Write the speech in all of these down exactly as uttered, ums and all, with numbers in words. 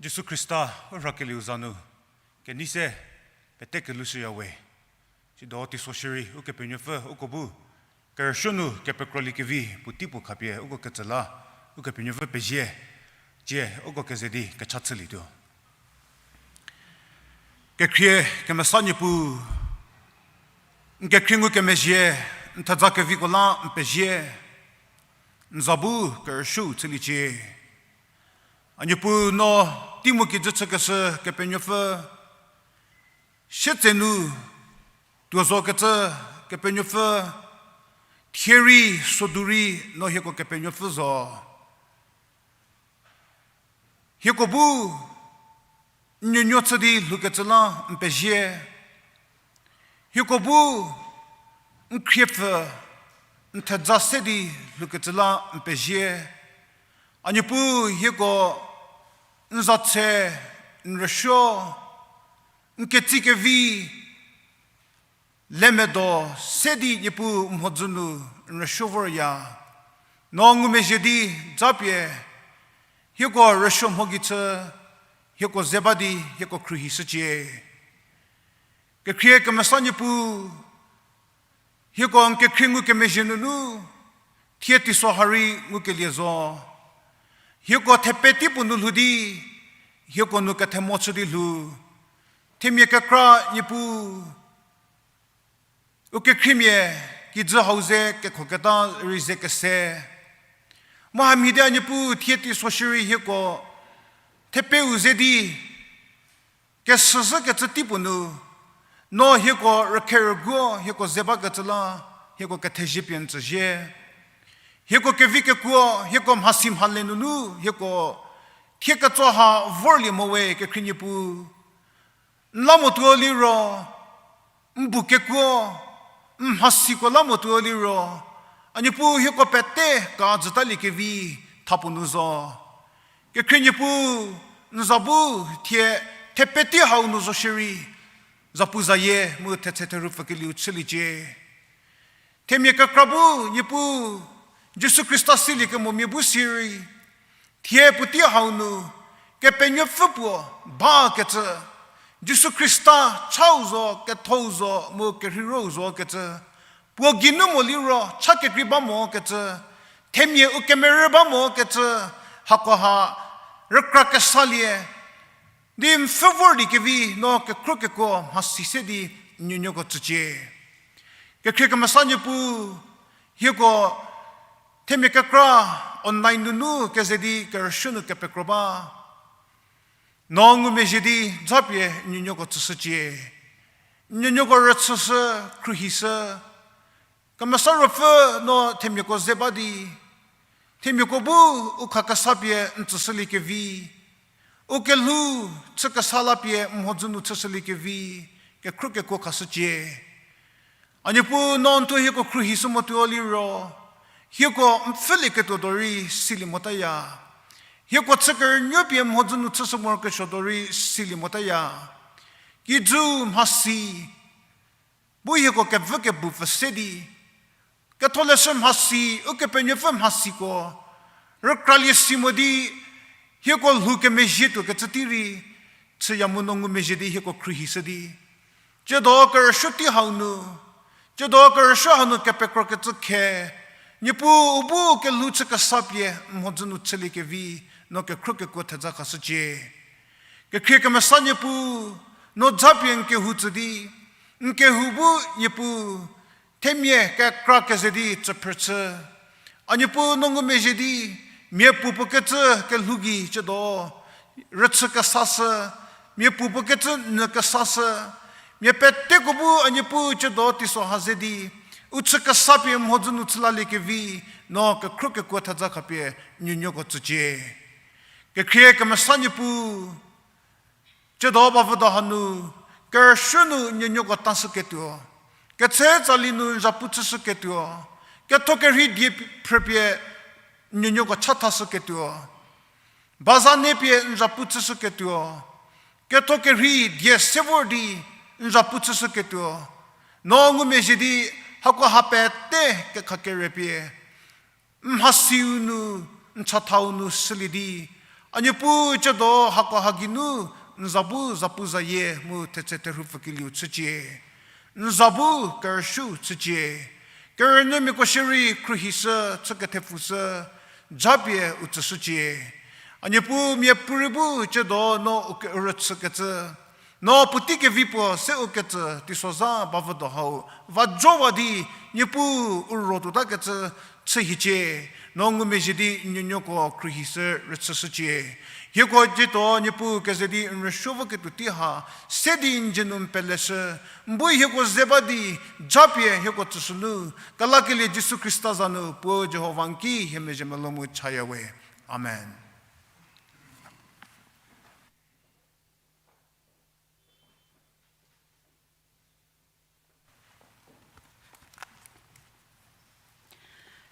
Jisu Khrista u rhakelieu za nu kenei se pete kelushüya we. Sido teiso shierei Ukepenuopfü uko bu kerüsuo nu kepekrolie kevi puotei puo khapie uko ketsü la Ukepenuopfü pezie. Tie uko keze di kecha chülietuo. Kekhrie kemesa Niepuu, n kekhrie ngukemezhie, n theja keviko la n pezie, n za bu kerüsuou chüliecie. A Niepuu, no tei mu kijü chükeshü Kepenuopfü, sietsenu tuo zokecü Kepenuopfü, thie rei sodu rei no hieko Kepenuopfü zo. Hieko bu n nuonuo chü di lhoukecü la n pezie. Hieko bu n khriepfü, n theja se di lhoukecü la n pezie. A Niepuu, hieko n za tse, n rüsuo, n ketsi kevi, lemedo se di Niepuu mhodzü nu n rüsuo vorya. No ngumezhie di japie hieko rüsuo mho gei chü, hieko ze ba di hieko khruohishücie. Kekhrie kemesa Niepuu, hieko n kekhrie ngukemezhie nunu thie teiso ha rei ngukelie zo. Hieko thepe tei puo nu lhou di hieko nu kethemo chü di lhou. Themia kekra Niepuu, u kekhriemia kijü hau ze kekhoketa rei ze kese, mu hamhie di A Niepuu, thie teiso shierei hieko thepeu ze di kesüzhükecü tei puo nu no hieko rükhe rüguo hieko ze bakecü la hieko kethezie pie n tsüzie. Hieko kevi kekuo, hieko mhasi mhale nunu hieko thie ketso ha vorlie mo we kekhrie Niepuu. N la motuo liro, n bu kekuo, n mhasiko la motuo liro, A Niepuu, hieko pete ka jütaliekevi tha puo nu zo. Kekhrie Niepuu, n za bu thie thepe tei hau nu zo shierei, zapuzayie mu thetse therupfükelieu chüliecie. Themia kekra bu Niepuu, Jisu Khrista siliekemomia bu sirei, thie puotei hau nu Kepenuopfü puo bakecü, Jisu Khrista chau zo, kethou zo mu kerheirou zokecü, puo geinu mo liro cha kekrei ba mokecü, themia u kemerü ba mokecü, hakoha rükra kesalie di n pfhü vorliekevi no kekhro kekuo mhasi se di n nuonuoko tsücie. Kekhrie kemesa Niepuu, hieko themia kekra online nunu keze di kerüsuo nu kepekro ba, no ngumezhie di japie n nuonuoko tsüshücie. N nuonuoko rüchüshü, khruohishü. Kemesa Ruopfü, no themiako ze ba di themiako bu u khakesa pie n tsüshüliekevi, u kelhou chü kesa la pie n mhodzü nu chüshüliekevi, kekhro kekuo khashücie. A Niepuu, no n thuo hieko khruohishü motuo liro, hieko n pfhülieketuo dorei silie motaya. Hieko chü kerünuo pie n mhodzü nu chüshü morokesuo dorei silie motaya. Kijü mhasi bu hieko kevü kebu pfü se di, ketholeshü mhasi, Ukepenuopfü mhasiko rükralie si mo di, hieko lhou kemezhie tuokecü tei rei chüya mu no ngumezhie di hieko khruohishü di, tsiedo kerüsuo tei hau nu, tsiedo kerüsuo hau nu kepekrokecü khe, Niepuu, u bu kelhou chü kesa pie n mhodzü nu chüliekevi, no kekhro kekuo theja khashücie. Kekhrie kemesa Niepuu, no japie n kehou tsü di, n kehou bu Niepuu, themia kekra keze di tsüphrü chü. A Niepuu, no ngumezhie di, mia puo puo kecü kelhou gei tsiedo rüchü kesashü, mia puo puo kecü nyü kesashü, mia peteko bu A Niepuu tsiedo teiso ha ze di, u chü kesa pie mhodzü nu chü laliekevi, no kekhro kekuo theja khapie n nuonuoko tsücie. Kekhrie kemesa Niepuu, tsiedo bavüdo hanu, kerüsuo nu n nuonuoko tashüketuo, ketse tsali nu n zhapu chüshüketuo, ketho kerhei die phrüpie n nuonuoko chathashüketuo, baza ne pie n zhapu chüshüketuo, ketho kerhei die se vor di n zhapu chüshüketuo, no ngumezhie di hakoha pete kekhakerepie n mhasiu nu, n chathau nu shülie di, A Niepuu, ciedo hako ha geinu n za bu zapuzayie mu thetse therhu pfükelieu chücie. N za bu kerüshü chücie. Kerünyümiako shierei khruohishü, chü kethepfushü, japie u tsüshücie. A Niepuu, miapuorei bu ciedo no u ke-, u rüchükecü, no puotei kevi puo se u ketsü teisozha bavüdo hau va jowa di, Niepuu, u ro tuotakecü chü hiecie. No ngumezhie di n nuonuoko khruohishü rüchüshücie. Hieko ciedo Niepuu keze di n rüsuo voketuo tei ha se di n dzie nu n peleshü, n bu hieko ze ba di, japie hieko tsüshünu, kelakelie Jisu Khrista za nu Puo Jihova n ki hie mezhie melou mu chaya we. Amen.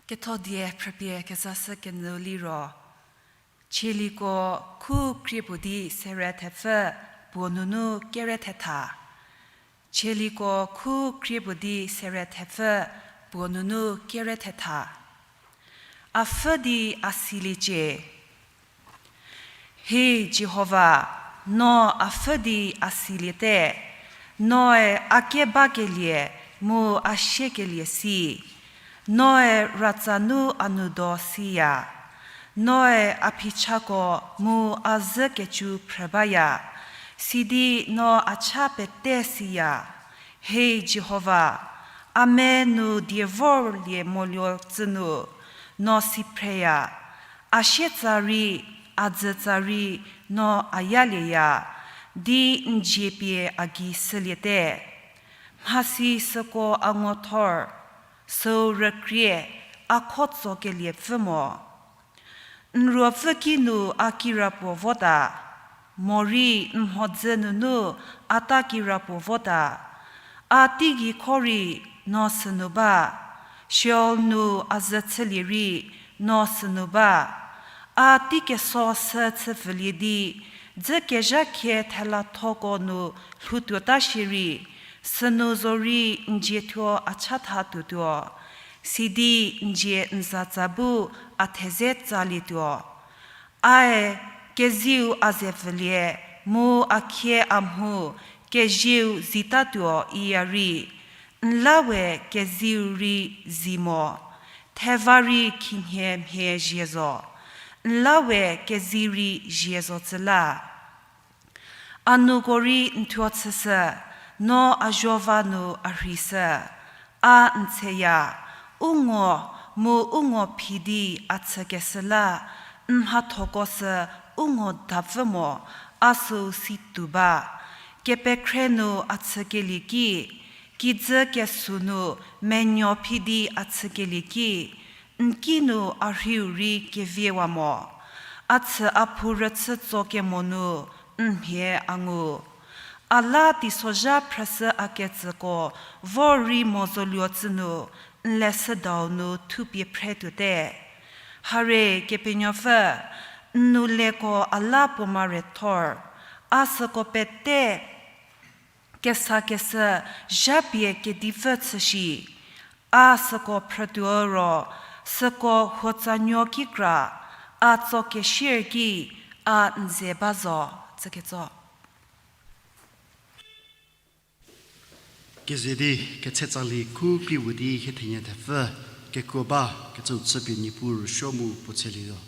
Kethodie phrüpie kezashü kenyü liro, Tsaliko khu krie puo di sere thepfü puo nunu kere thetha. Tsaliko khu krie puo di sere thepfü puo nunu kere thetha. A pfhü di a siliecie. He Jihova, no a pfhü di a siliete, noe a kebakelie mu a siekelie si, noe ratsa nu a nou do siya, noe a phichako mu a zhü kecu phrü baya, sidi no a cha pete siya. He Jihova, a me nu die vorlie moluo tsü nu, no si phreya, a sietsa rei, a dzütsa rei, no a yalieya, di n dzie pie a gei shüliete. Mhasi süko a ngu thor, süu rükrie, a kho tsokelie pfü mo. N ruopfü ki nu a kirapuo vota, morei n mhodzü nunu a ta kirapuo vota. A teigei kho rei no sünu ba, Sheol nu a zhü chülie rei no sünu ba. A teikeso sü chüpfülie di, dzükezha khie thelathoko nu lhoutuota shierei, sünu zorei n dzie thuo a chatha tuotuo, sidi n dzie n zatsa bu a theze tsalietuo. Ae, keziu a ze pfülie, mu a khie a mhu, kezieu zitatuo iya rei, n la we keziu rei zi mo, theva rei khinhie mhie zie zo, n la we kezi rei zie zo tsü la. A nuko rei n thuo chüshü, no a zuo va nu a rheishü. A n theya, u ngo mu u ngo phi di a chükeshü la, n mhathoko sü u ngo dapfü mo, a süu si tuo ba. Kepekhre nu a chükelie ki, kijü kesü nu menuo phi di a chükelie ki, n ki nu a rhiu rei keviewa mo. A chü a phou rüchü tso kemo nu n mhie a ngu. A la teisozha phrüshü a ketsüko vor rei mo zoluo tsü nu n leshüdau nu thupie phre tuote. Hare Kepenuopfü, n nou leko a la puo mare thor, a süko pete kesakeshü zhapie kedipfü chü shi, a süko phrütuo ro, süko huotsanuo kikra, a tso kesier ki, a n ze ba zo, tsüketso. Keze di ketse tsali khu kri puo di hie thenie thepfü kekuo ba kecüu chüpie Niepuu rüsuo mu puo tselie zo.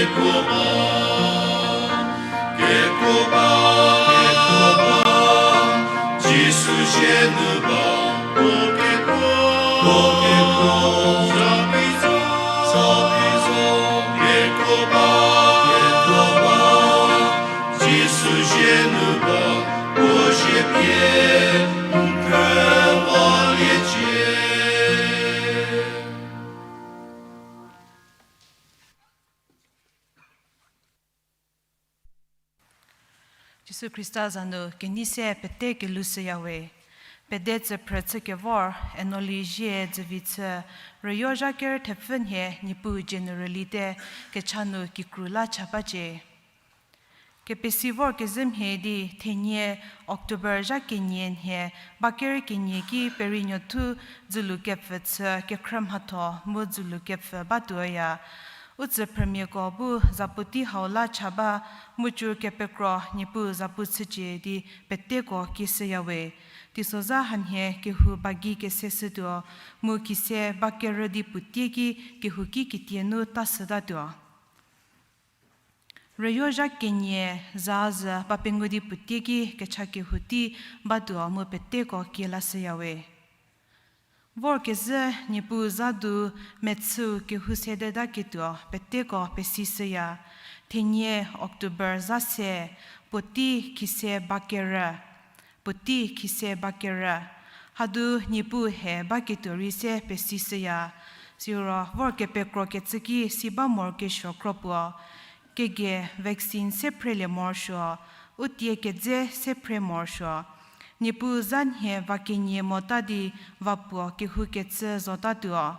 Kekuo ba, kekuo ba, kekuo ba, Jisu zie nu ba, puo kekuo, puo kekuo, zapi zo, zapi zo, kekuo ba, kekuo ba, Jisu zie nu ba, puo zie pie, n khrüwaliecie. Jisu Khrista za nu kenei se pete kelushüyawe. Pede tsüphrü chükevor, Enoli zie dzüvi chü, rüyo zha ker thepfü nhie Niepuu dzie nu rülite, kecha nu kikru la cha bacie. Kepesi vorkezhü mhie di thenie October zha kenie nhie, ba ker kenie ki Perinuothu dzülu kepfü chü kekhrü mhatho mu dzülu kepfü batuoya. U tsüphrümiako bu zapu tei hau la cha ba, mu cur kepekro Niepuu zapu chücie di peteko kieshüyawe. Teisozha hanhie kehou ba gei keseshütuo, mu khise ba kerü di puotie ki kehou ki kitie nu tashütatuo. Rüyo zha kenie za zü ba pengou di puotie ki kecha kehou tei batuo mu peteko kielashüyawe. Vorkezhü Niepuu za du mechüu kehou sedetaketuo peteko pesishüya. Thenie October zha se, puotei khise ba kerü, puotei khise ba kerü. Hadu Niepuu he baketuo rei se pesishüya. Siro vor kepekro kecü ki si ba morokesuo kro puo. Kege vaccine se phrelie morosuo, u tie kedze se phre morosuo. Niepuu za nhie va kenie mota di va puo kehou kecü zotatuo.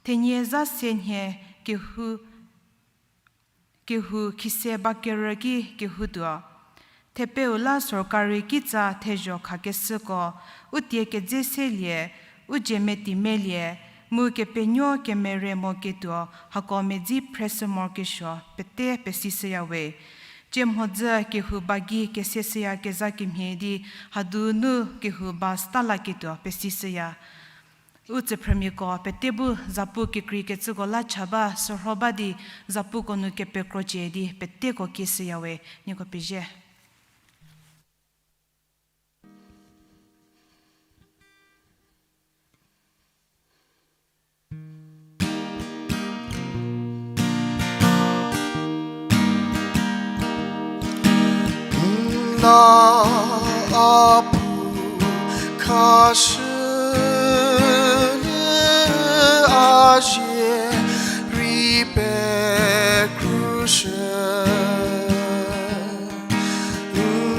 Thenie za se nhie kehou kehou khise ba kerü ki kehoutuo. Thepeu la sorkari kitsa thezho khakeshüko, u tie kedze selie, u dzie meti melie, mu kepenuo kemere mo ketuo hako medzi phreshü morokesuo pete pesishüyawe. Tsie mhodzü kehou ba gei keseshüyakezha kemhie di hadu nu kehou ba stalaketuo pesishüya. U tsüphrümiako pete bu zapu kekreikecüko la cha ba, sürho ba di zapuko nu kepekrocie di peteko kieshüyawe, nieko pezie. La a pu khashü a zie rei pekrushü. N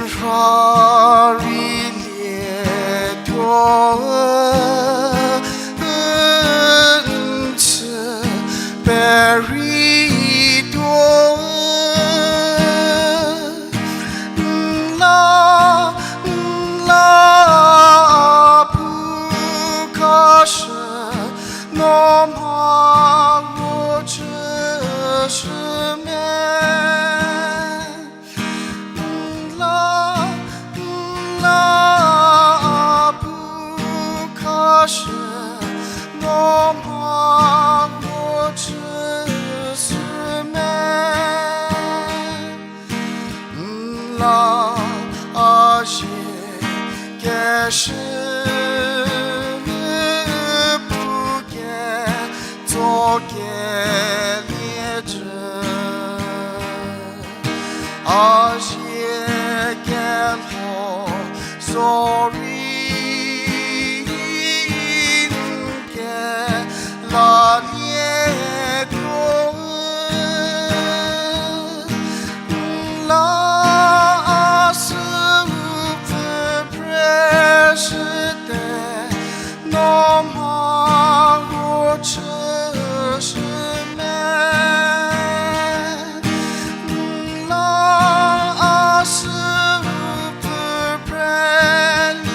rha rei lietuo, n chü perei tuo, n la, n la a pu khashü, no mha ro chüshü me. N la, n la a pu khashü, no mha ro chüshü me. N la a zie keshü pu ketso kelie jü, a zie kelho zorei n kelalie tuo, n la a süu pfü phreshüte, no mha ro chüshü me. N la a süu pfü phrelie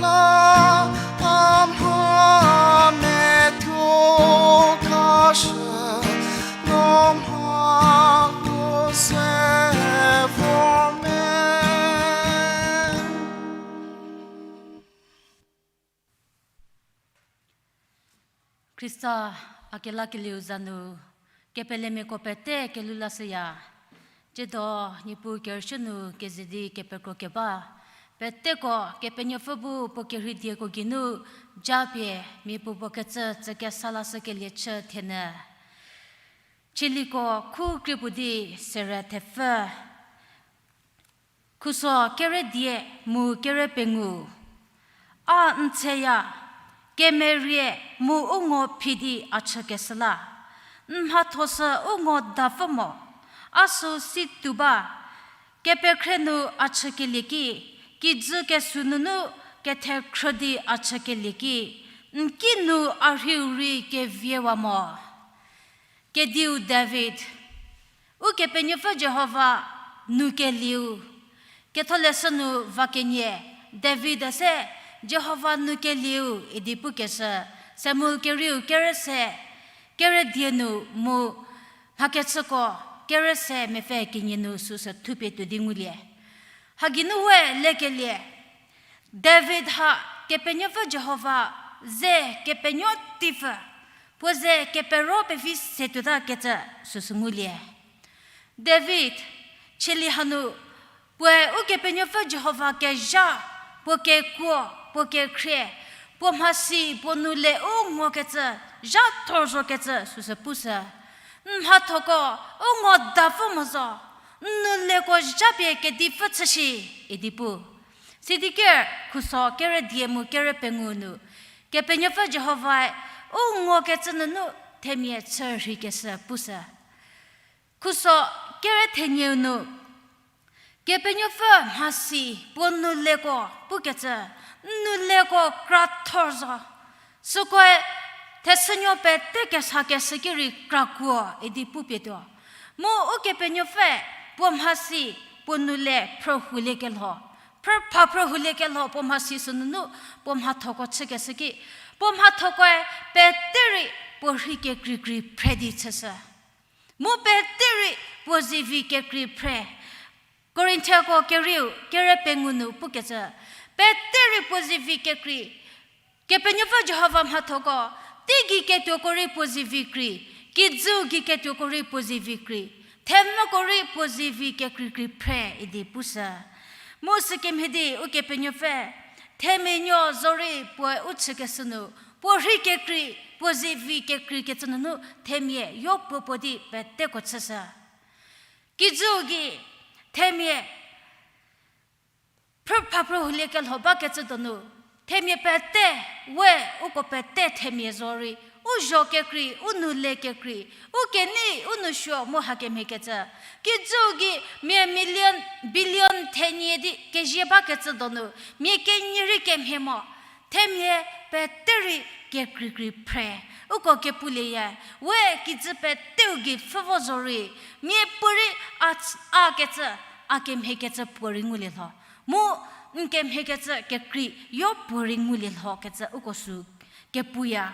La a mha methuo khashü, no mha ko se vor me. Khrista a kelakelieu za nu, kepelemiako pete kelulashüya. Tsiedo Niepuu kerüshü nu keze di kepekro keba, peteko Kepenuopfü bu puo kerhei dieko geinu, japie mia puopuo kecü tsükesa lashükelie chü thenyü. Tsaliko khu krie puo di sere thepfü. Khuso kere dia mu kere pengou. A n theya, kemerie mu u ngo phi di a chükeshü la. N mhatho sü u ngo dapfü mo, a süu si tuo ba, kepekhre nu a chükelie ki, kijü kesu nunu kethekhrü di a chükelie ki, n ki nu a rhiu rei keviewa mo. Kediu David, Ukepenuopfü Jihova nukelieu. Ketholeshü nu va kenie, David-e se Jihova nukelieu idi pukeshü, Samuel kerieu kere se, kere dia nu mu mhakechüko kere se mepfü kenie nu süsü thupie tuo di ngulie. Hageinu we lekelie, David ha Kepenuopfü Jihova ze kepenuo teipfü, puo ze kepero pevi se tuota kecü süsü ngulie. David, cheli hanu, puoe Ukepenuopfü Jihova kezha, puo kekuo, puo kekhrie, puo mhasi, puo nu le u ngokecü, zha thor zokecü süsü pushü. N mhathoko u ngo dapfü mo zo, n nu leko zhapie kedipfü chü shi, idi pu. Sidi ker khuso kere dia mu kere pengou nu, Kepenuopfü Jihovae u ngokecü nunu themia chü rheikeshü pushü. Khuso kere thenieu nu, Kepenuopfü mhasi puo nu leko pukecü, n nu leko krathor zo. Sükoe thesünuo pete kesakeshü ki rei krakuo idi pupie tuo. Mu Ukepenuopfü puo mhasi puo nu le phrü huliekelho, phrü pha phrü huliekelho puo mhasi sünunu puo mhathoko chükeshü ki, puo mhathokoe pete rei puo rhei kekreikrei phre di chüshü. Mu pete rei puo zivi kekrei phre. Korinthiako kerieu kere pengou nu pukecü, pete rei puo zivi kekrei. Kepenuopfü Jihova mhathoko, teigei ketuoko rei puo zivi krei, kijüu gei ketuoko rei puo zivi krei, themvüko rei puo zivi kekreikrei phre idi pushü. Mu sükemhie di Ukepenuopfü, themia nuo zorei puoe u chükeshü nu, puo rhei kekrei, puo zivi kekrei kecü nunu themia yopuopuo di peteko chüshü. Kijüu gei themia phrü pha phrü huliekelho bakecü donu, themia pete, we uko pete themia zorei, u zho kekrei, u nu le kekrei, u kenei, u nu suo mu hakemhiekecü. Kijüu gei mia million, billion thenie di kezie bakecü donu, mia kenie rei kemhie mo. Themia pete rei kekreikrei phre. Uko kepulieya, we kijü peteu gei pfhü vo zorei, mia puorei a, a kecü, a kemhiekecü puorei ngulielho. Mu n kemhiekecü kekrei yopuorei ngulielho kecü uko sü kepuya.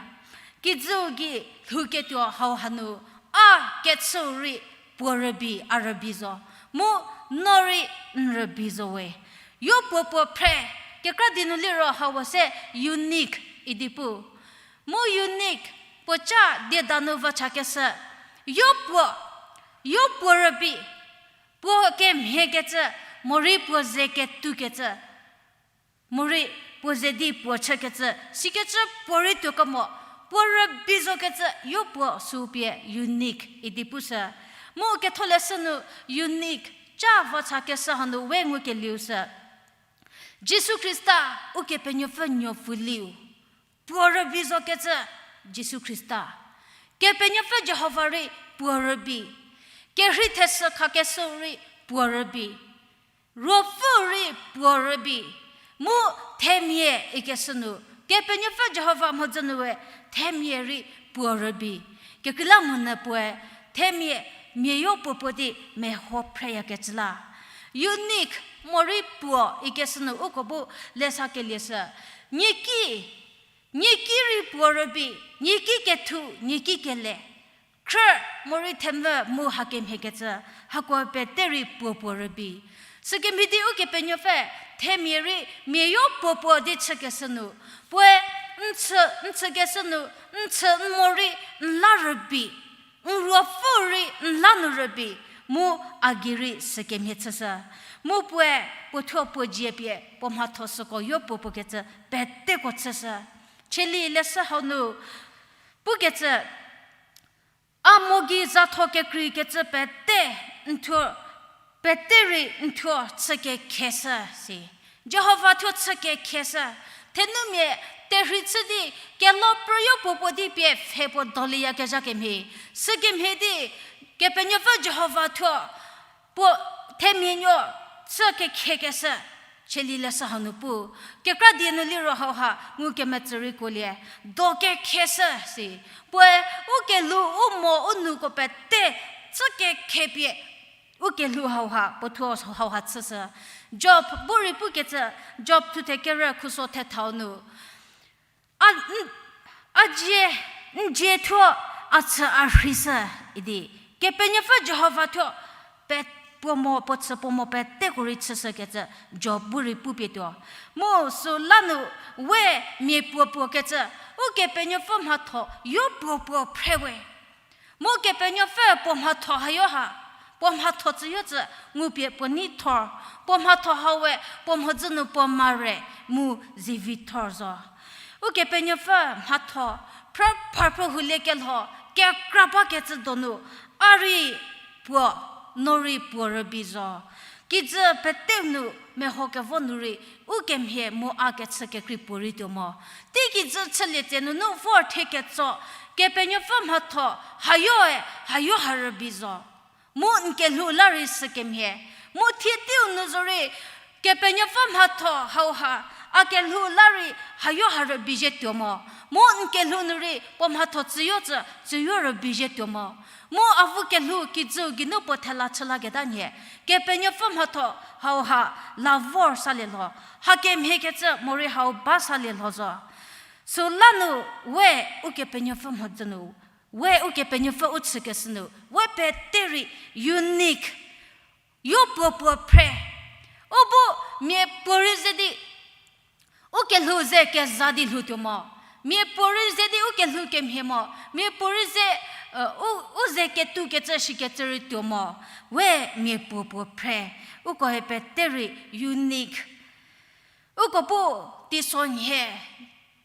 Kijüu gei lhouketuo hau hanu, a kechüu rei puo rübei, a rübei zo. Mu no rei n rübei zo we. Yopuopuo phre, kekra di nu liro hau se eunuch idi pu. Mu eunuch puo ca dieda nu vachakeshü, yopuo, yopuo rübei, puo kemhiekecü, morei puo ze ketukecü, morei puo ze di puo chükecü, sikecü puorei tuokemo, puo rübei zokecü yopuo sü pie eunuch idi pushü. Mu ketholeshü nu eunuch ca vachakeshü hanu we ngukelieu sü, Jisu Khrista Ukepenuopfü nuopfü liu, puo rübei zokecü Jisu Khrista. Kepenuopfü Jihova rei puo rübei. Kerhei thesü khakeshüu rei puo rübei. Ruopfüu rei puo rübei. Mu themia ikeshü nu, Kepenuopfü Jihova mhodzü nue themia rei puo rübei. Kekreilamonyü puoe themia mia yopuopuo di meho phreyakecü la. unique morei puo ikeshü nu uko bu lesakelie shü. Nieki, nieki rei puo rübei, nieki kethu, nieki kele. Khrü morei themvü mu hakemhiekecü, hako pete rei puo puo rübei. Sükemhie di Ukepenuopfü themia rei mia yo puo puo di chükeshü nu, puoe n chü, n chükeshü nu, n chü n morei n la rübei, n ruopfü rei n la nu rübei, mu a gei rei sükemhie chüshü. Mu puoe puothuo puo dzie pie puo mhatho süko yo puo puo kecü peteko chüshü. Cheli leshü hau nu pukecü, a mo gei zatho kekreikecü pete n thuo, pete rei n thuo chükekheshü si. Jihova thuo chükekheshü. Thenumia terhei chü di kelo prüyo puo puo di pie pfhe puo dolieyakezha kemhie. Sükemhie di Kepenuopfü Jihova thuo puo themia nuo chükekhekeshü. Cheli leshü hau nu pu, kekra die nu liro hauha ngukemetsü rei kuolie, dokekheshü si. Puoe u kelhou u mo u nuko pete chükekhe pie u kelhou hauha, puothuo hauha chüshü. Job bu rei pukecü, Job thuthe kerü khuso thethau nu, a, n, a dzie, n dzie thuo a chü a rheishü idi, Kepenuopfü Jihova thuo pe, puo mo, puo chü puo mo peteko rei chüshükecü Job bu rei pupie tuo. Mu süla nu we mia puo puo kecü, Ukepenuopfü mhatho yo puo puo phre we. Mu Kepenuopfü puo mhatho hayo ha, puo mhatho tsüyo tsü ngupie puo nei thor, puo mhatho hawe puo mhodzü nu puo mare mu zivi thor zo. Ukepenuopfü mhatho phrü pharphrü hulie kelho kekra bakecü donu, a rei puo, no rei puo rübei zo. Kijü peteu nu meho kevo nu rei, u kemhie mu a kechü kekrei puorei tuo mo. Teikijü chülie tse nunu vor thie ketso, Kepenuopfü mhatho hayoe, hayo ha rübei zo. Mu n kelhou la rei sükemhie. Mu thie teiu nu zorei, Kepenuopfü mhatho hauha, a kelhou la rei hayo ha rübei zhie tuo mo. Mu n kelhou nu rei puo mhatho tsüyo tsü, tsüyo rübei zhie tuo mo. Mu avu kelhou kijüu geinu puo thela chü laketa nhie, Kepenuopfü mhatho hauha la vor salie lho. Hakemhie kecü morei hau ba salie lho zo. Süla nu we Ukepenuopfü mhodzü nu, we Ukepenuopfü u chükeshü nu, we pete rei unique, yo puo puo phre. U bu mia puorei ze di u kelhou ze keza di lhou tuo mo. Mia puorei ze di u kelhou kemhie mo. Mia puorei ze, u, u ze ketu kecü shikecü rei tuo mo. We mia puo puo phre. Uko he pete rei unique. Uko bu teisonhie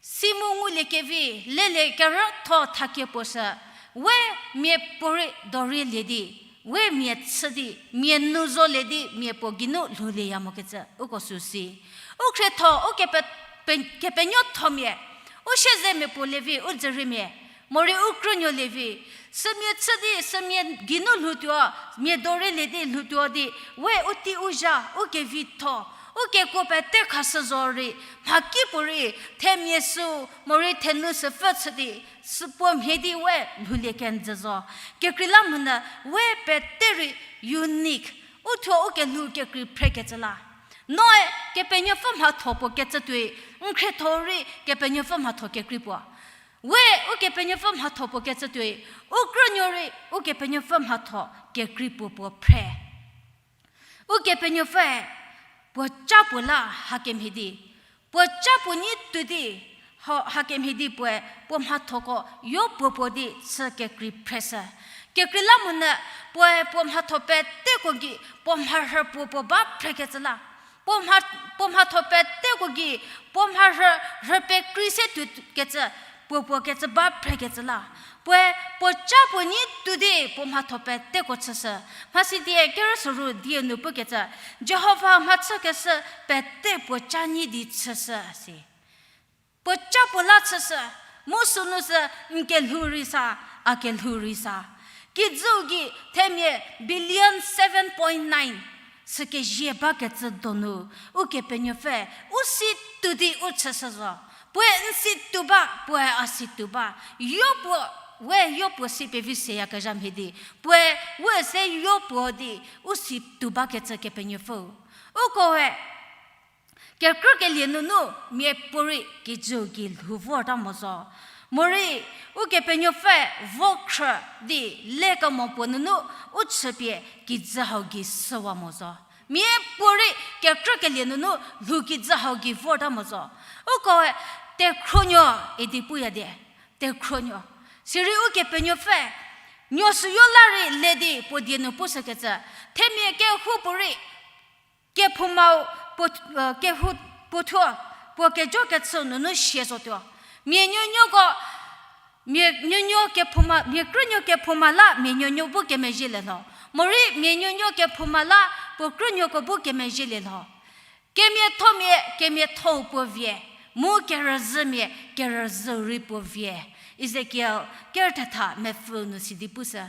si mu ngulie kevi, lelie kerütho thakie puo shü, we mia puorei dorielie di, we mia chü di, mia nu zolie di, mia puo geinu lhoulieya mokecü uko sü si. U khrietho, u kepe, pe, kepenuothomia, u siezemia puo lievi, u dzüriemia, morei u krünuo lievi, sümia chü di, sümia geinu lhoutuo, mia dorielie di lhoutuo di, we u tei u zha, u kevitho, u kekuo pete khashü zorei, mhakipuorei themia sü, morei thenu süpfü chü di, süpuo mhie di we lhoulie kenjü zo. Kekreilamonyü we pete rei unique, u thuo u kelhou kekrei phrekecü la. Noe Kepenuopfü mhatho puo kecü tuoi, n khrietho rei Kepenuopfü mhatho kekrei puo. We Ukepenuopfü mhatho puo kecü tuoi, u krünuo rei Ukepenuopfü mhatho kekrei puo puo phre. Ukepenuopfüe puo ca puo la hakemhie di, puo ca puo nyi tuo di, ha, hakemhie di puoe puo mhathoko yo puo puo di chü kekrei phreshü. Kekreilamonyü puoe puo mhatho peteko gei puo mharhü puo puo ba phrekecü la. Puo mha, puo mhatho peteko gei, puo mharhü, rhü pekrei se tuo kecü, puo puo kecü ba phrekecü la. Puoe puo ca puo nyi tuo di puo mhatho peteko chüshü. Mhasidie kerü soru die nu pukecü, Jihova mhachükeshü pete puo ca nyi di chüshü si. Puo ca puo la chüshü, mu sünu sü n kelhou rei sa, a kelhou rei sa. Kijüu gei themia billion seven point nine sükezie bakecü donu, Ukepenuopfü u si tuo di u chüshü zo. Puoe n si tuo ba, puoe a si tuo ba. Yo puo we yopuo si pevi seyakezha mhie di, puoe we se yopuo di, u si tuo bakecü Kepenuopfüu. Ukoe, kekrükelie nunu miapuorei kijüu gei lhou vorta mo zo. Morei, Ukepenuopfü vo khrü di lekemo puo nunu u chüpie kijü hau gei süwa mo zo. Miapuorei kekrükelie nunu lhou kijü hau gei vorta mo zo. Ukoe, tekhronuo idi puya die. Tekhronuo. Sirei Ukepenuopfü, nuo süyo la rei le di puo die nu pushükecü. Themia kehoupuorei, kephoumau puo, kehou puothuo, puo kejokechü nunu sie zotuo. Mia nuonuoko, mia nuonuo kephouma, mia krünuo kephouma la mia nuonuo bu kemezhielie lho. Morei mia nuonuo kephouma la puo krünuoko bu kemezhielie lho. Kemiathomia kemiathou puo vie, mu kerüzhümia kerüzhüu rei puo vie. Ezekiel kerü thetha mepfü nu sidi pushü.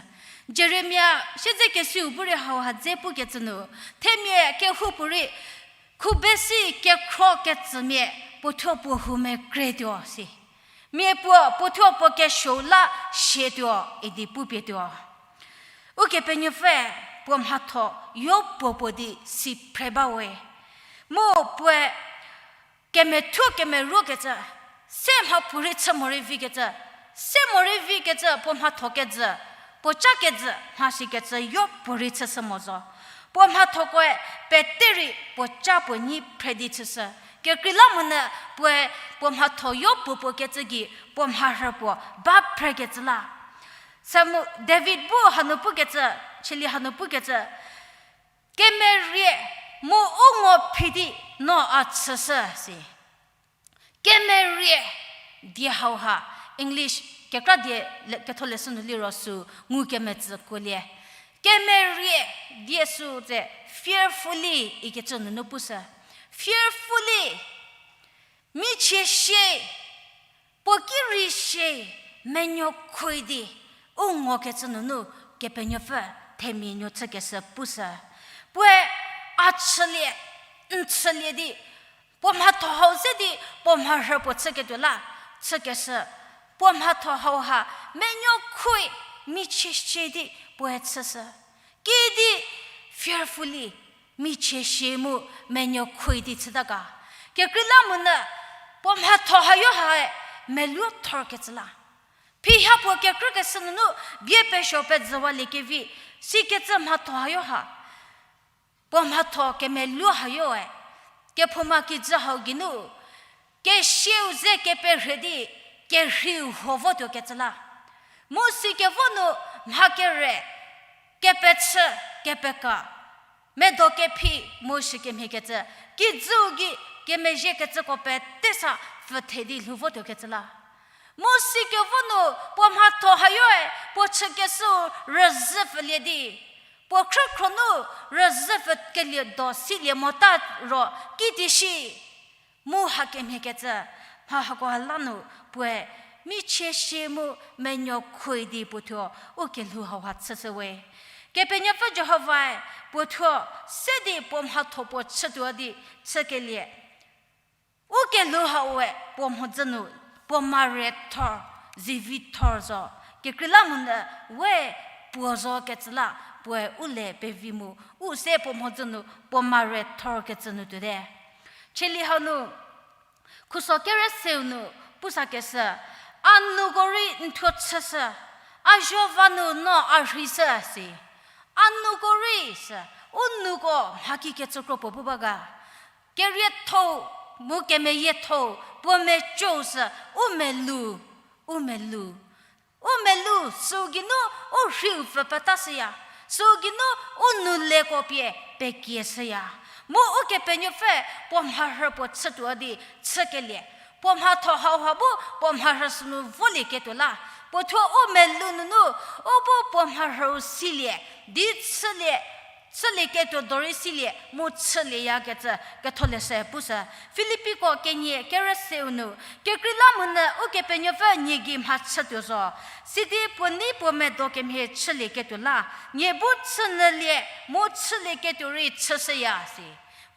Jeremia siedzekesiu bu rei hauha dze pukecü nu, themia kehoupuorei, khubesi kekhro ketsümia puothuo puo hou mekretuo si. Mia puo puothuo puo kesuou la sietuo idi pupietuo. Ukepenuopfü puo mhatho yopuo puo di si phre bawe. Mu puoe kemethuo kemeruokecü, se mhapuorei chü morei vikecü, se morei vikecü puo mhatho kejü, puo ca kejü mhasikecü yopuorei chüshü mo zo. Puo mhathokoe pete rei puo ca puo nyi phre di chüshü. Kekreilamonyü puoe puo mhatho yopuo puo kecü gei puo mharhü puo ba phrekecü la. Samu David bu hanu pukecü, chülie hanu pukecü, kemerie mu u ngo phi di no a chüshü si. Kemerie die hauha, English kekra die le-, ketholeshü nu liro sü ngukemetsü kuolie. Kemerie die sü tse fearfully ikecü nunu pushü. Fearfully, michie sie, puo ki rei sie, menuo khoi di, u ngokecü nunu Kepenuopfü themia nuo chükeshü pushü. Puoe a chülie, n chülie di, puo mhatho hau ze di puo mharhü puo chüketuo la chükeshü. Puo mhatho hauha menuo khoi, michie sie di puoe chüshü. Kidi fearfully, michie sie mu menuo khoi di chüta ga. Kekreilamonyü puo mhatho hayo hae meluo thorkecü la. Phiha puo kekrükeshü nunu bie pesuo pezüwaliekevi, sikecü mhatho hayo ha. Puo mhatho kemeluo hayoe, kephouma kijü hau geinu, kesieu ze keperhie di, kerheiu huo votuokecü la. Mu sikevo nu mha kere, kepechü, kepeka, medo kephi, mu shikemhiekecü, kijüu gei kemezhiekecüko pete sa pfüthe di lhou votuokecü la. Mu sikevo nu puo mhatho hayoe, puo chükeshüu rüzhü pfülie di, puo khrükhro nu rüzhü pfükelie do silie mota ro kitishi. Mu hakemhiekecü, mha hako la nu puoe michie sie mu menuo khoi di puothuo u kelhou hauha chüshüwe. Kepenuopfü Jihovae puothuo se di puo mhatho puo chütuo di chükelie. U kelhou haue puo mhodzü nu puo mare thor, zivi thor zo. Kekreilamonyü we puo zokecü la puoe u le pevi mu, u se puo mhodzü nu puo mare thorkecü nu tuote. Cheli hau nu, khuso kerü seu nu pusakeshü, a nuko rei n thuo chüshü, a zuo va nu no a rheishü si. A nuko rei sü, u nuko mhaki kecükro puo pu ba ga. Kerietho-u, mu kemeyietho-u, puo meco-u sü, u melu, u melu. U melu, süu geinu u rheiu pfü peta shüya. Süu geinu u nuleko pie pekie shüya. Mu Ukepenuopfü puo mharhü puo chütuo di chükelie. Puo mhatho hauha bu puo mharhü sünu volieketuo la. Puo thuo u melu nunu, u bu puo mharhüu silie, di chülie, chülieketuo dorei silie, mu chülieyakecü ketholeshü pushü. Filipiko kenie kerü seu nu, kekreilamonyü Ukepenuopfü nie gei mhachütuo zo. Sidi puo nei puo medo kemhie chülieketuo la, nie bu chünyülie, mu chülieketuo rei chüshüya si.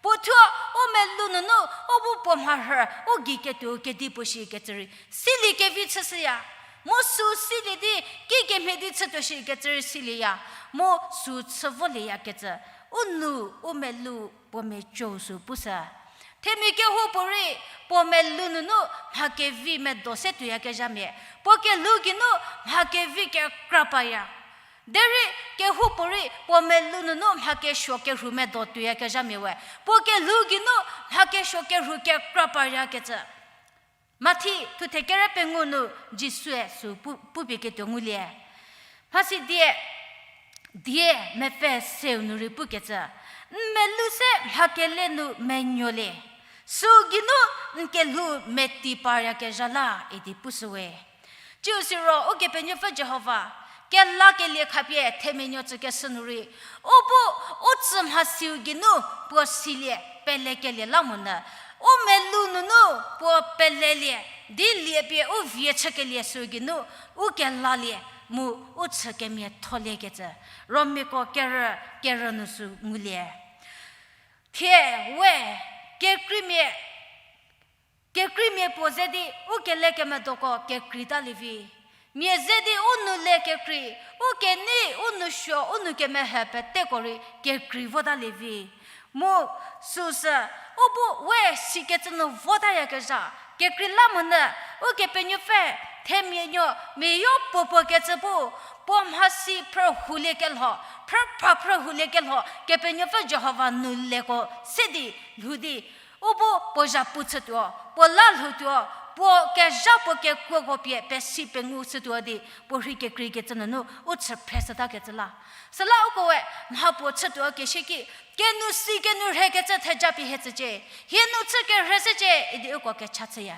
Puo thuo u melu nunu, u bu puo mharhü, u gei ketuo kedipuo shikecü rei siliekevi chüshüya. Mu süu silie di, kikemhie di chütuo shikecü rei silieya, mu süu chü volieyakecü, u nou, u melou, puo mecüu süu pushü. Themia kehoupuorei, puo melou nunu mha kevi medo se tuoyakezhamia, puo kelhou geinu mha kevi kekra paya. Derei kehoupuorei puo melou nunu mha kesuo kerhu medo tuoyakezhamia we, puo kelhou geinu mha kesuo kerhu kekra payakecü. Mathi thuthe kere pengou nu Jisue süu pu, pupie ketuo ngulie. Mhasi die, die mepfü seu nu rei pukecü, n melou se mha kele nu menuolie, süu geinu n kelhou meti paryakezha la idi pushüwe. Ciu siro Ukepenuopfü Jihova, kelakelie khapie themia nuo tsükeshü nu rei, u bu u tsü mhasiu geinu puo silie pelekelie la monyü, u melou nunu puo pelelie, di lie pie u vie chükelie süu geinu, u kelalie, mu u chü kemiatholiekecü, Romiako kerü, kerü nu süu ngulie. Thie, we, kekreimia, kekreimia puo ze di u kelekemedoko kekreitalie vi. Mia ze di u nou le kekrei, u kenei, u nou suo, u nou kemehe peteko rei kekrei votalie vi. Mu süsü, u bu we sikecü nu votayakezha, kekreilamonyü, Ukepenuopfü, themia nuo, miayo puopuo kecü bu, puo mhasi phrü huliekelho, phrü pha phrü huliekelho, Kepenuopfü Jihova nou leko se di, lhou di, u bu puo zhapu chütuo, puo la lhoutuo, puo kezha puo kekuoko pie pesi pengu chütuo di, puo rhei kekreikecü nunu u chü phreshütakecü la. Süla ukoe mha puo chütuo keshü ki, kenu si kenu rhekecü theja pie hie tsücie, hie nu chü kerheshücie idi uko kecha chüya.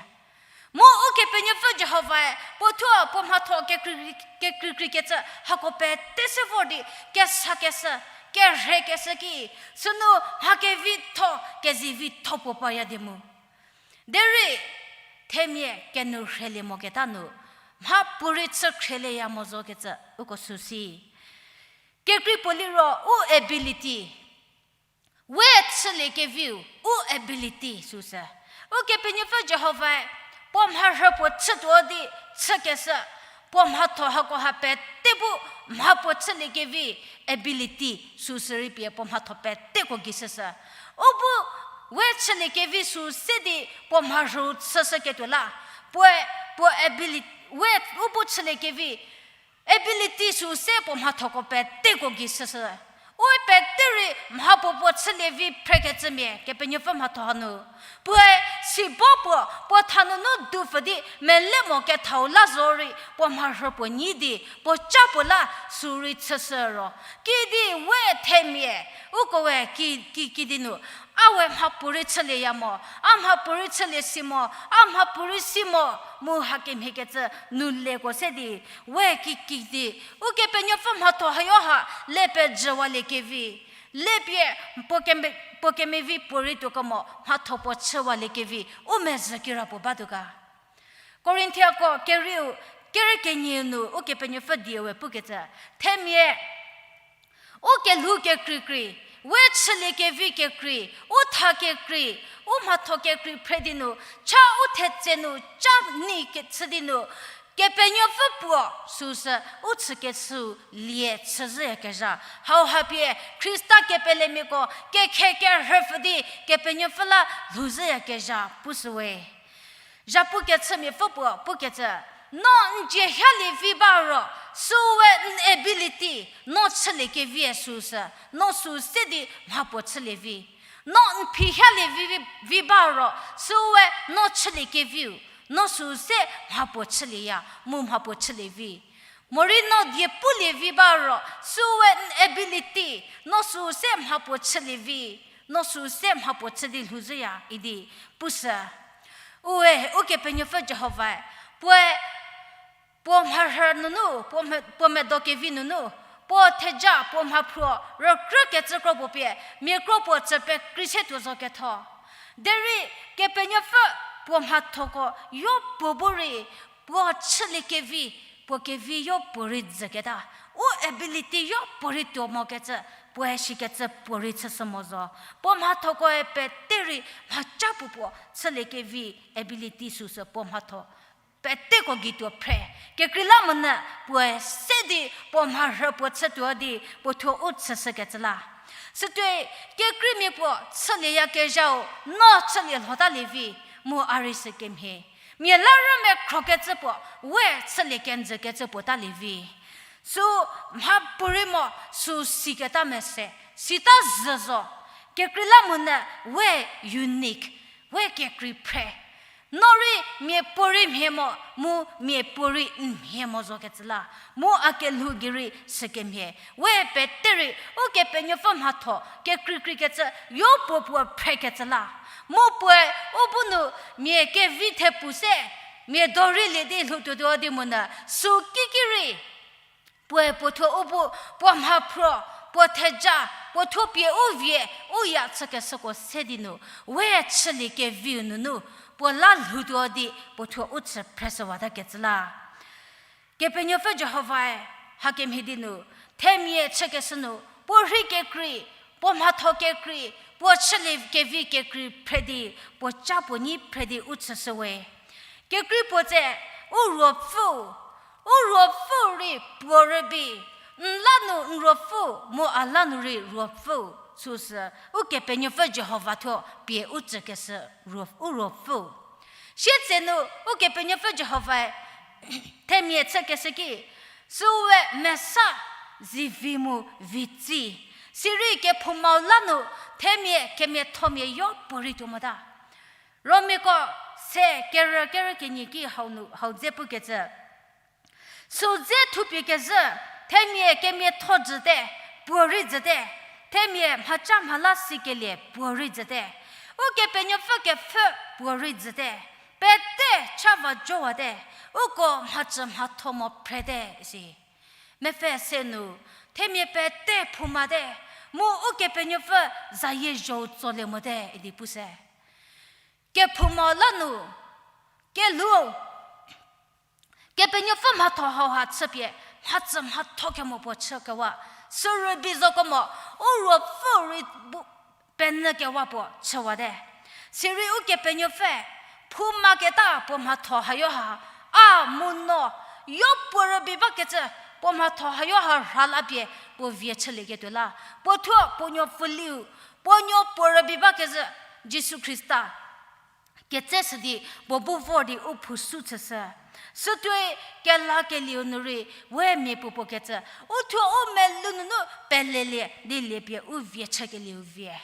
Mu Ukepenuopfü Jihovae puo thuo puo mhatho kekrei, kekreikreikecü hako pete se vor di kesakeshü, kerhekeshü ki, sünu mha kevitho, kezivitho puo paya di mu. Derei, themia kenu rhelie moketa nu, mha puorei chü khrelieya mo zokecü uko süsi. Kekrei puo liro u ability, we chüliekeviu u ability süsü. Ukepenuopfü Jihovae puo mharhü puo chütuo di chükeshü, puo mhatho hakoha pete bu mha puo chüliekevi ability süsü rei pie puo mhatho peteko gei shüshü. U bu we chüliekevi süu se di puo mharhü chüshüketuo la, puoe, puo ability, we u bu chüliekevi ability süu se puo mhathoko peteko gei shüshü. Ue pete rei mha puo puo chülie vi phrekecümia Kepenuopfü mhatho hanu. Puoe sibo puo, puo thanunu dupfü di mele mo kethau la zo rei puo mharhü puo nyi di, puo ca puo la süu rei chüshü ro. Kidi we themia, ukoe ki, ki, kidi nu, a we mha puorei chülieya mo, a mha puorei chülie si mo, a mha puorei si mo, mu hakemhiekecü nu leko se di, we ki, kidi, Ukepenuopfü mhatho hayo ha le pejüwaliekevi, le pie puo keme-, puo kemevi puorei tuokemo mhatho puo chüwaliekevi, u mezhü kira puo batuo ga. Korinthiako kerieu, kere kenie nu Ukepenuopfü die we pukecü, themia, u kelhou kekreikrei, we chüliekevi kekrei, u tha kekrei, u mhatho kekrei phre di nu, cha u thetse nu, ca nei kechü di nu, Kepenuopfü puo süsü u chükeshüu lie chüzhüyakezha. Hauha pie Khrista kepelemiako kekhe kerhüpfü di Kepenuopfü la lhouzhüyakezha pushüwe. Zhapukechümiapfü puo pukecü, no n dzie halie vi ba ro, süu we n ability, no chüliekevie süsü, no süu se di mha puo chülie vi. No n phi halie vi, vi, vi ba ro, süu we no chüliekeviu, no süu se mha puo chülieya, mu mha puo chülie vi. Morei no die pulie vi ba ro, süu we n ability, no süu se mha puo chülie vi, no süu se mha puo chü di lhouzhüya idi pushü. Ue, Ukepenuopfü Jihovae, puoe, puo mharhü nunu, puo me-, puo medo kevi nunu, puo theja, puo mhaphruo, rükrü kecü kro puo pie, mia kro puo tsü pekrei se tuo zo ketho. Derei, Kepenuopfü puo mhathoko yo puo bu rei, puo chüliekevi, puo kevi yo puo rei dzüketa. U ability yo puo rei tuo mokecü, puoe shikecü puo rei chüshü mo zo. Puo mhathokoe pete rei mhaca puo puo chüliekevi ability süsü puo mhatho peteko gei tuo phre. Kekreilamonyü puoe se di puo mharhü puo chütuo di puo thuo u chüshükecü la. Sütuoi kekreimia puo chülieyakezhau no chülie lhotalie vi, mu a rei sükemhie. Mia la rü mekhrokecü puo, we chülie kenjükecü puo talie vi. Sü mha puorei mo, sü siketa mese, sita zhü zo. Kekreilamonyü we unique, we kekrei phre. No rei mia puorei mhie mo, mu mia puorei n mhie mo zokecü la. Mu a kelhou gei rei sükemhie. We pete rei Ukepenuopfü mhatho kekreikreikecü yo puo puo phrekecü la. Mu puoe u bu nu mia kevi thepu se, mia dorei lie di lhoutuotuo di monyü, sü kiki rei puoe puo thuo u bu, puo mhaphro, puo theja, puo thuo pie u vie, u ya chükeshüko se di nu, we chülie keviu nunu, puo la lhoutuo di puo thuo u chü phreshüwatakecü la. Kepenuopfü Jihovae hakemhie di nu, themia chükeshü nu, puo rhei kekrei, puo mhatho kekrei, puo chülie kevi kekrei phre di, puo ca puo nyi phre di u chüshüwe. Kekrei puo tse, u ruopfüu, u ruopfüu rei puo rübei, n la nu n ruopfüu, mu a la nu rei ruopfüu, süsü, Ukepenuopfü Jihova thuo pie u tsükeshü ruo-, u ruopfüu. Sietsenu, Ukepenuopfü Jihovae themia chükeshü ki, süwe mesa zivi mu vitsi. Sirei kephoumau la nu, themia kemiathomia yo puorei tuo mota. Romiako se kerü kerü kenie ki hau nu, hau dze pukecü. Sü dze thupie kezhü, themia kemiatho jüte, puorei jüte, themia mhaca mhala sikelie puorei jüte, Ukepenuopfü kepfhü puorei jüte, pete cha va jowate, uko mhacü mhatho mo phrete, isi. Mepfü se nu, themia pete phoumate, mu Ukepenuopfü zayie zhou tsolie mote, idi pushü. Kephoumau la nu, kelhou, Kepenuopfü mhatho hauha chüpie, mhacü mhatho kemo puo chükewa, sü rübei zokemo, u ruopfü rei bu, penyükewa puo chüwate. Sirei Ukepenuopfü, phoumaketa puo mhatho hayo ha, a mu no, yo puo rübei bakecü, puo mhatho hayo ha rha la pie, puo vie chülieketuo la, puo thuo puo nuo pfuliu, puo nuo puo rübei bakecü, Jisu Khrista ketseshü di puo bu vor di u phusu chüshü. Sütuoi kelakelieu nu rei we mia puopuo kecü, u thuo u melou nunu pelelie di lie pie u vie chükelieu vie.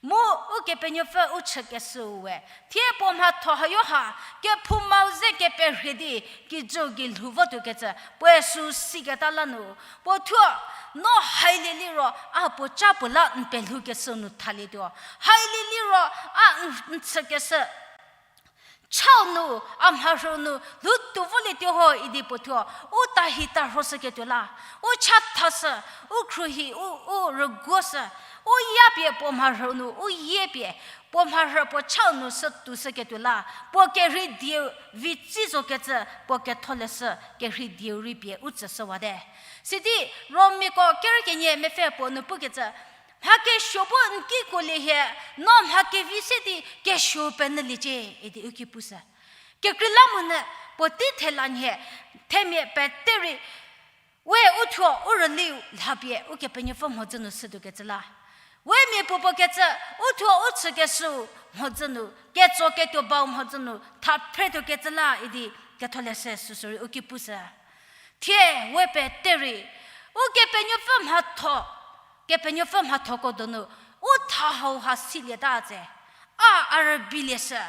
Mu Ukepenuopfü u chükeshüu we, thie puo mhatho hayo ha, kephoumau ze keperhie di, kijüu gei lhou votuokecü, puoe sü siketa la nu, puo thuo, no hailie liro, a puo ca puo la n pelhoukeshü nu thalietuo. Hailie liro, a n, n chükeshü chau nu, a mharhüu nu, lhou tuo volietuo ho idi puo thuo, u tahi tarhoshüketuo la, u chathashü, u khruohi, u, u rüguoshü, u yapie puo mharhüu nu, u yiepie, puo mharhü puo chau nu sü tuoshüketuo la, puo kerhei dieu vitsi zokecü, puo ketholeshü kerhei dieu rei pie u tsüshüwate. Sidi, Romiako kerü kenie mepfü puo nu pukecü, mha kesuo bu n kiko lie hie, no mha kevi se di kesuo penyüliecie, idi u ki pushü. Kekreilamonyü puotei thela nhie, themia pete rei, we u thuo u rüliu lhapie Ukepenuopfü mhodzü nu shütuokecü la. We mia puopuo kecü, u thuo u chükeshüu mhodzü nu, ketso ketuo bau mhodzü nu, thaphretuokecü la idi ketholeshü süsürei u ki pushü. Thie we pete rei, Ukepenuopfü mhatho, Kepenuopfü mhathoko donu, u tha hauha silieta tse, a, a rübeilieshü.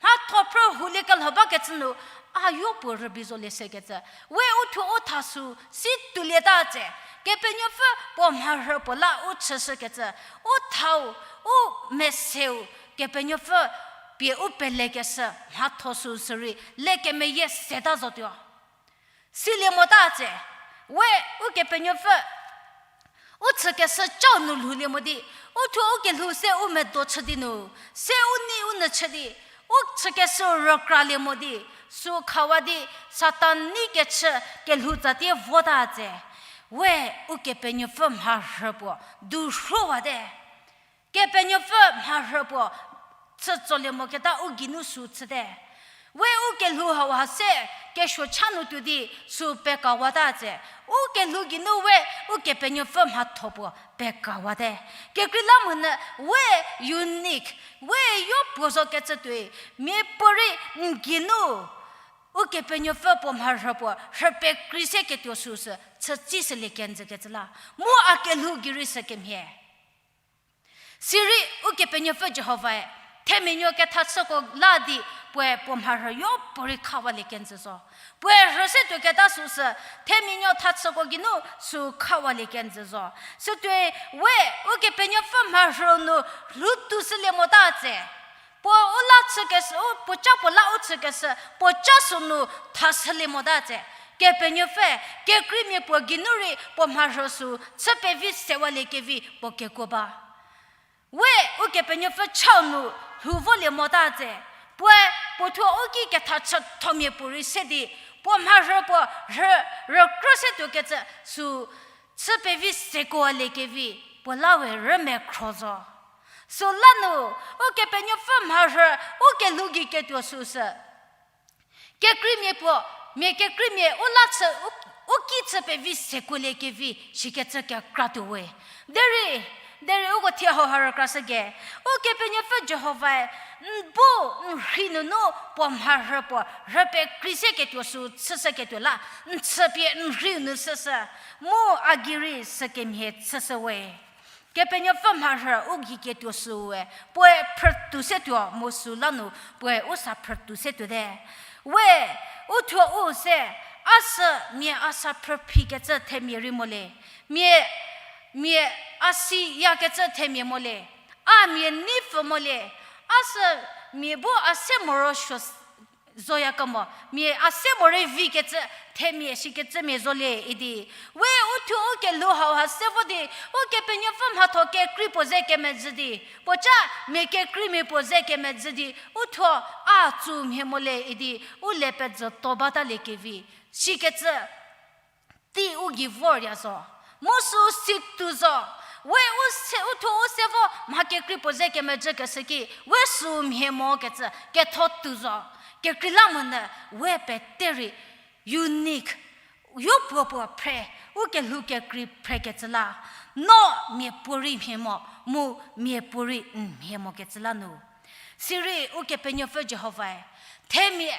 Mhatho phrü hulie kelho bakecü nu, a yopuo rübei zolieshükecü. We u thuo u tha sü si tuolieta tse, Kepenuopfü puo mharhü puo la u chüshükecü. U thau, u meseu, Kepenuopfü pie u pelekeshü mhatho süsürei, lekemeyie seta zotuo. Silie mota tse, we Ukepenuopfü u chükeshü cau nu lhoulie mo di, u thuo u kelhou se u medo chü di nu, se u nei u nyü chü di, u chükeshü rükralie mo di, sü khawa di, Satan nei kechü kelhou tsatie vota tse, we Ukepenuopfü mharhü puo du rhowate. Kepenuopfü mharhü puo chütsolie moketa u geinu sü chüte. We u kelhou hauha se kesuo cha nu tuo di sü pekawata tse. U kelhou geinu we Ukepenuopfü mhatho puo pekawate. Kekreilamonyü we unique, we yopuo zo kecü tuoi, miapuorei n geinu Ukepenuopfü puo mharhü puo rhü pekrei se ketuo süsü chütsishülie kenjü kecü la. Mu a kelhou gei rei sü kemhie. Sirei Ukepenuopfü Jihovae themia nuo kethachüko la di puoe puo mharhü yopuorei khawalie kenjü zo. Puoe rhü se tuoketa süsü themia nuo thachüko geinu sü khawalie kenjü zo. Sütuoi we Ukepenuopfü mharhü nu lhoutushülie mota tse. Puo u la chükeshü, u puo ca puo la u chükeshü, puo ca sünu thashülie mota tse. Kepenuopfü, kekreimia puo geinu rei puo mharhü sü chü pevi sewalie kevi puo kekuo ba. We Ukepenuopfü chau nu lhou volie mota tse. Puoe puo thuo u ki kethachüthomia puorei se di, puo mharhü puo rhü, rükrü se tuokecü sü chü pevi sekuolie kevi puo la we rümekhro zo. Süla nu, Ukepenuopfü mharhü u kelhou gei ketuo süsü kekreimia puo, mia kekreimia u la chü, u, u ki chü pevi sekuolie kevi shikecü kekra tuo we. Derei, derei uko thie hauha rükrashü ge, Ukepenuopfü Jihovae n bu n rhei nunu puo mharhü puo rhü pekrei se ketuo sü chüshüketuo la, n chüpie n rhei nu süsü, mu a gei rei sü kemhie chüshü we. Kepenuopfü mharhü u gei ketuo süue, puoe phrütou se tuo mu süla nu puoe u sa phrütou se tuote. We, u thuo u se, a sü mia a sa phrüphikecü themia rei mo le, mia, mia a siyakecü themia mo le, a mia neipfü mo le, a sü mia bu a se morosuo zoyakemo, mia a se morei vikecü themia shikecümia zo le idi. We u thuo u kelhou hauha se vo di, Ukepenuopfü mhatho kekrei puo ze kemezhü di, puo ca mia kekreimia puo ze kemezhü di, u thuo a tsü mhie mo le idi, u le pezhütuo batalie kevi shikecü tei u gei vorya zo. Mu sü situo zo. We u se, u thuo u se vo mha kekrei puo ze kemezhükeshü ki, we sü mhie mokecü ketho tuo zo. Kekreilamonyü we pete rei unique, yopuo puo phre, u kelhou kekrei phrekecü la, no miapuorei mhie mo, mu miapuorei n mhie mokecü la nu. Sirei Ukepenuopfü Jihovae themia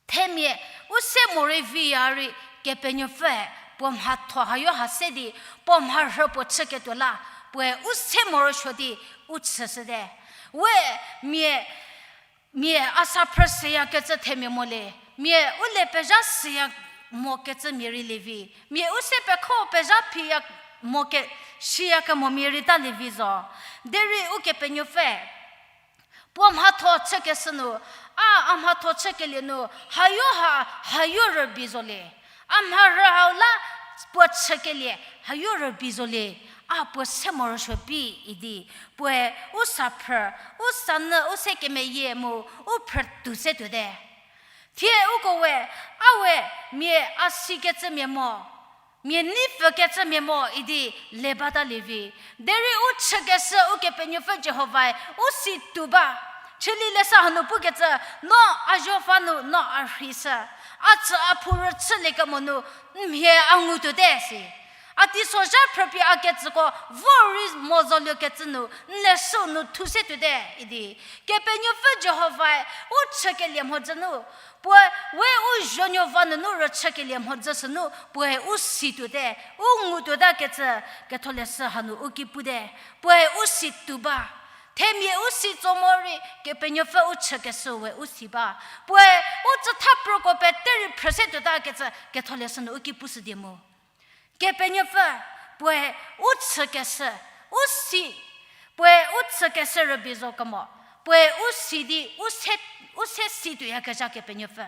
themia u se morei viya rei Kepenuopfüe puo mhatho hayo ha se di, puo mharhü puo chüketuo la, puoe u se morosuo di u chüshüte. We mia, mia a sa phrü seyakecü themia mo le, mia u le pezha seya mokecü mia rei lievi, mia u se pekho pezha phiya moke, shiyakemomia rei ta lievi zo. Derei Ukepenuopfü puo mhatho chükeshü nu, a, a mhatho chükelie nu, hayo ha, hayo rübei zo le. A mharhü hau la puo chükelie, hayo rübei zo le. A puo se morosuo bi idi, puoe u sa phrü, u sa nyü, u se kemeyie mu, u phrütou se tuote. Thie uko we, a we, mia a sikecümia mo, mia neipfükecümia mo idi le bata lievi. Derei u chükeshü Ukepenuopfü Jihovae u situo ba. Chülie leshü hanu pukecü, no a zhofa nu no a rheishü, a tsü a phu rüchüliekemo nu, n mhie a ngu tuote si. A teisozha phrüpie a kecüko vor rei mo zoliekecü nu, n leshü nu thu se tuote idi. Kepenuopfü Jihovae u chükelie mhodzü nu, puoe we u zhonuo va nunu rüchükelie mhodzü sünu, puoe u si tuote, u ngu tuotakecü, ketholeshü hanu u ki pute, puoe u situo ba. Themia u si tso morei, Kepenuopfü u chükeshü we u si ba. Puoe u tsütha proko pete rei phrü se tuotakecü, ketholeshü nu u ki pushü di mu. Kepenuopfü, puoe u chükeshü, u si, puoe u chükeshü rübei zo kemo, puoe u si di, u se, u se si tuoyakezha Kepenuopfü.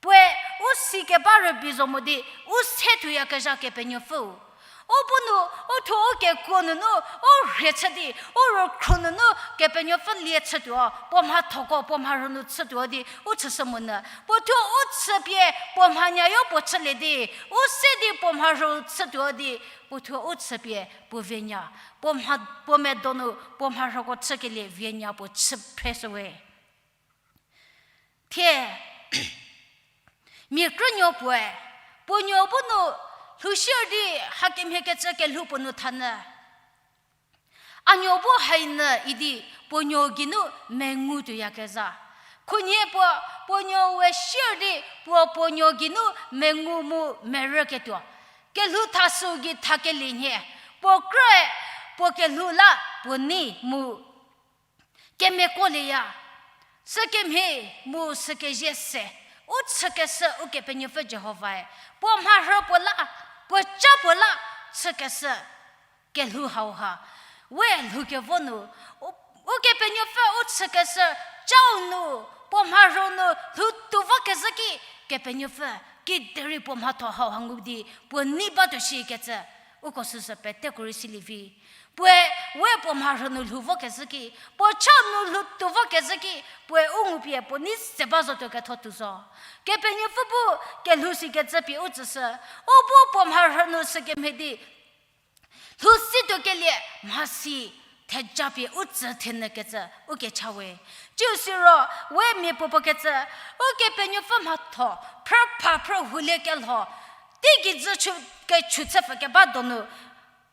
Puoe u sikeba rübei zo mo di, u se tuoyakezha Kepenuopfüu. U bu nu, u thuo u kekuo nunu, u rhie chü di, u rükhro nunu, Kepenuopfü lie chütuo, puo mhathoko, puo mharhü nu chütuo di, u chüshü monyü. Puo thuo u chüpie, puo mhanyayo puo chülie di, u se di puo mharhü chütuo di, puo thuo u chüpie, puo vienya, puo mha, puo medo nu, puo mharhüko chükelie vienya puo chü phreshüwe. Ke, mia krünuo puoe, puo nuo bu nu lhou sier di hakemhie kecü kelhou puo nu thanyü. A nuo bu hainyü idi puo nuo geinu mengu tuoyakezha. Khunhie puo, puo nuo we sier di puo puo nuo geinu mengu mu merüketuo. Kelhou thasü gei thakelie nhie, puo krüe, puo kelhou la puo nei mu kemekuolieya. Sükemhie mu sükezie se, u chükeshü Ukepenuopfü Jihovae, puo mharhü puo la, puo ca puo la chükeshü kelhou hauha, we lhoukevo nu, u, Ukepenuopfü u chükeshü cau nu, puo mharhü nu lhou tuo vokezhü ki, Kepenuopfü kiderei puo mhatho hauha ngu di puo nei batuo shikecü, uko süsü peteko rei silie vi. Puoe we puo mharhü nu lhou vokezhü ki, puo cau nu lhou tuo vokezhü ki, puoe u ngupie puo nei se ba zotuo ketho tuo zo. Kepenuopfü bu kelhou sikecü pie u tsüshü, u bu puo mharhü nu sükemhie di lhou situokelie mhasi thejapie u tsü thenyükecü u kecha we. Tsiu siro, we mia puopuo kecü, Ukepenuopfü mhatho phrü pha phrü hulie kelho, teigei dzü chü kechü chüpfü keba donu,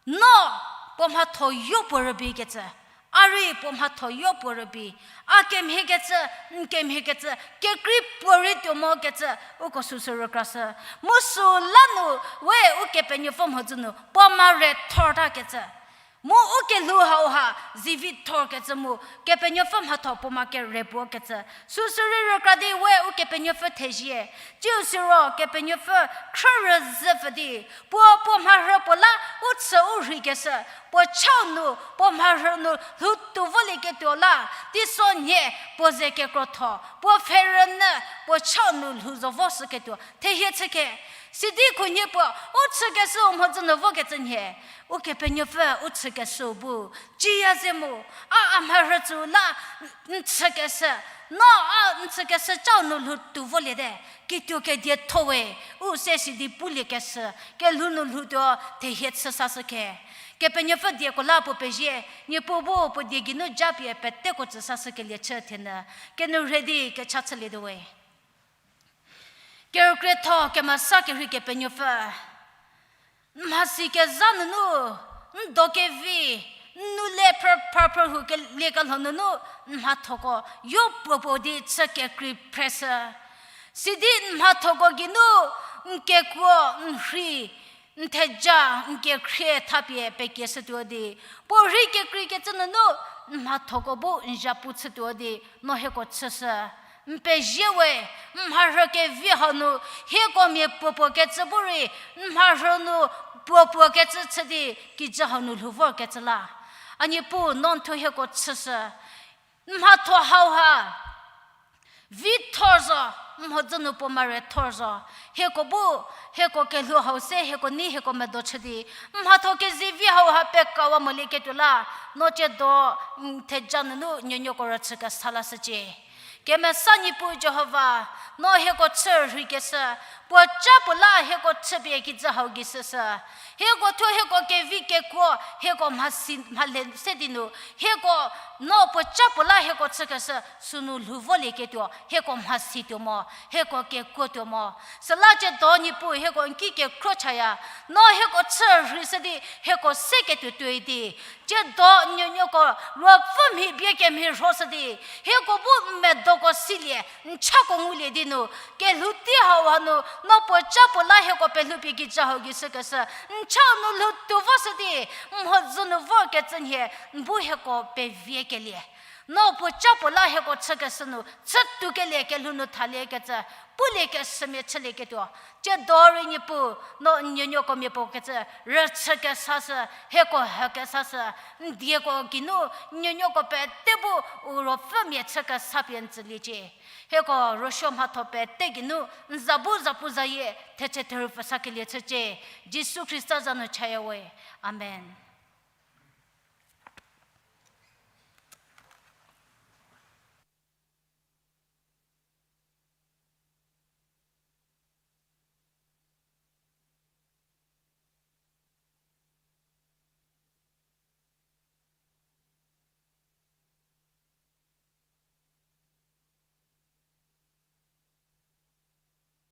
no puo mhatho yo puo rübeikecü, a rei puo mhatho yo puo rübei, a kemhiekecü, n kemhiekecü, kekrei puorei tuo mokecü, uko süsü rükrashü. Mu süla nu, we Ukepenuopfü mhodzü nu puo mare thortakecü, mu u kelhou hauha zivi thorkecü mu Kepenuopfü mhatho puo ma kere puo kecü, süsü rei rükra di we Ukepenuopfü thezie. Tsiu siro Kepenuopfü khrü rüzhüpfü di, puo puo mharhü puo la u chü u rheikeshü, puo chau nu puo mharhü nu lhou tuo volieketuo la, teisonhie puo ze kekrotho, puo pfhe rünyü puo chau nu lhou zo voshüketuo thehie chüke. Sidi khunhie puo u chükeshüu mhodzü nu vokecü nhie, Ukepenuopfü u chükeshüu bu ciya ze mu, a a mharhü tsü la n chükeshü, no a n chükeshü cau nu lhou tuo voliete, kituo kedietho we, u se sidi puliekeshü, kelhou nu lhoutuo thehie chü sashüke. Kepenuopfü dieko la puo pezie, Niepuu bu puo die geinu japie peteko tsü sashükelie chü thenyü, kenourhei di kecha chülietuo we. Kerükrietho kemesa kerhei Kepenuopfü, n mhasi kezha nunu, n do kevi, n nu le phrü phrü phrü hu kelie kelho nunu, n mhathoko yo puopuo di chü kekrei phreshü. Sidi n mhathoko geinu, n kekuo, n rhei, n theja, n kekhrie thapie pekieshütuo di, puo rhei kekreikecü nunu, n mhathoko bu n zhapu chütuo di, no hieko chüshü. N pezie we, n mharhü kevi hau nu, hieko mia puopuo kecü bu rei, n mharhü nu puopuo kecü chü di, kijü hau nu lhou vorkecü la. A Niepuu no n thuo hieko chüshü. N mhatho hauha vi thor zo, n mhodzü nu puo mare thor zo. Hieko bu, hieko kelhou hau se hieko nei hieko medo chü di, n mhatho kezivi hauha pekawa molieketuo la, no tsiedo, n theja nunu nuonuoko rüchü kesa lashücie. Kemesa Niepuu Jihova, no hieko chü rheikeshü, puo ca puo la hieko chüpie kijü hau gei shüshü. Hieko thuo hieko kevi kekuo, hieko mhasi mhale se di nu, hieko no puo ca puo la hieko chükeshü sünu lhou volieketuo, hieko mhasi tuo mo, hieko kekuo tuo mo. Süla tsiedo Niepuu hieko n ki kekhro chaya, no hieko chü rheishü di, hieko seketuo tuoi di, tsiedo nuonuoko ruopfü mhi bie kemhie rhoshü di, hieko bu n medoko silie, n chako ngulie di nu, kelhou tei hauha nu, no puo ca puo la hieko pelhoupie kijü hau gei shükeshü, n chau nu lhou tuo voshü di, n mhodzü nu vorkecü nhie, n bu hieko peviekelie. No puo ca puo la hieko chükeshü nu, chütuokelie kelhou nu thaliekecü, puliekeshümia chülieketuo. Tsiedo rei Niepuu, no n nuonuoko mia puo kecü, rüchü kesashü, hieko hü kesashü, n dieko geinu, n nuonuoko pete bu, u ruopfümia chü kesa pie n tsüliecie. Hieko ruosuo mhatho pete geinu, n za bu zapuzayie, thetse therü pfü sakelie chücie. Jisu Khrista za nu chaya we. Amen.